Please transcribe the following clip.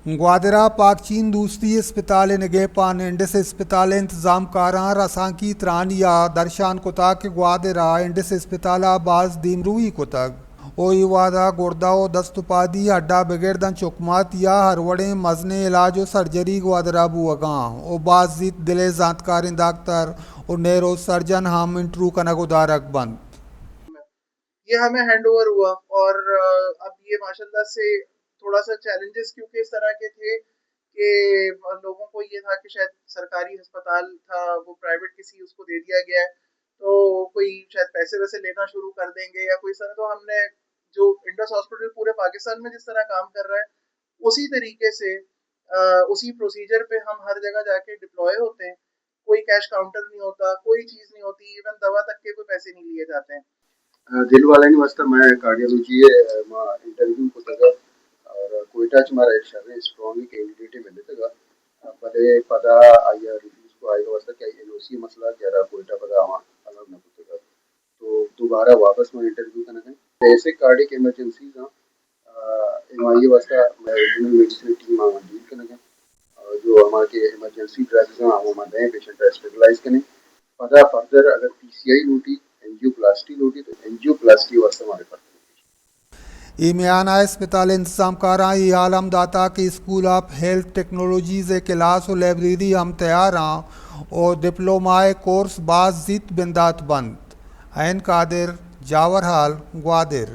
گوادر ءَ پاک چین دوستی اسپتال ءِ نگہپان انڈس اسپتال ءِ انتظام کاراں رسانکی ترانی ءَ درشان کتگ کہ گوادر ءَ انڈس اسپتال ءَ باز دیمروی کتگ ءُ اے وہد ءَ گردہ ءُ دست ءُ پادی ہڈ ءَ بگر داں چکمات یا ہر وڑیں مزنیں علاج ءُ سرجری گوادر ءَ بوہگاں ءُ باز زیت دل ءِ زانتکاریں داکتر ءُ نیورو سرجن ہم انٹرویو کنگ ءُ دارگ بنت۔ یہ ہمیں ہینڈ اوور ہوا اور اب یہ ماشاءاللہ سے تھوڑا سا چیلنجز، کیونکہ اس طرح کے تھے کہ لوگوں کو یہ تھا کہ شاید سرکاری ہسپتال تھا، وہ پرائیویٹ کسی اس کو دے دیا گیا ہے، تو کوئی شاید پیسے ویسے لینا شروع کر دیں گے یا کوئی اس طرح۔ تو ہم نے جو انڈس ہاسپٹل پورے پاکستان میں جس طرح کام کر رہا ہے، اسی طریقے سے اسی پروسیجر پہ ہم ہر جگہ جا کے ڈپلوائے ہوتے ہیں۔ کوئی کیش کاؤنٹر نہیں ہوتا، کوئی چیز نہیں ہوتی، ایون دوا تک کے کوئی پیسے نہیں لیے جاتے ہیں۔ دل والانی واسطہ میں کارڈیالوجی ما انٹرویو کتگا اور کوئٹہ چ مارا ایک شریں اسٹرانگ کینڈیڈیٹ ملتگا، بلے پدا آئی ریفیوز کو آئی واسطہ کہ این او سی مسئلہ کہ ارا کوئٹہ پدا آواں الاؤ نہ کتگا، تو دوبارہ واپس ما انٹرویو کنگا۔ بیسک کارڈک ایمرجنسیز ہاں، ایم آئی اے واسطہ میں ریجنل میڈیسن ٹیم آواں ڈیل کنگا۔ جو ہما کہ ایمرجنسی ڈرگز ہاں، ہما دیں پیشنٹ اسٹیبلائز کنیں۔ پدا فردر اگر پی سی آئی لوٹی، اینجیو پلاسٹی لوٹی تو اینجیو پلاسٹی واسطہ ہمارے پاس۔ اے میان ءَ اسپتال ءِ انتظام کاراں اے ہال ہم داتا کہ اسکول آف ہیلتھ ٹیکنالوجیز ءِ کلاس ءُ لائبریری ہم تیار آں ءُ ڈپلوما ءِ کورس باز زیت بندات بنت۔ عین قادر، جاور ہال، گوادر۔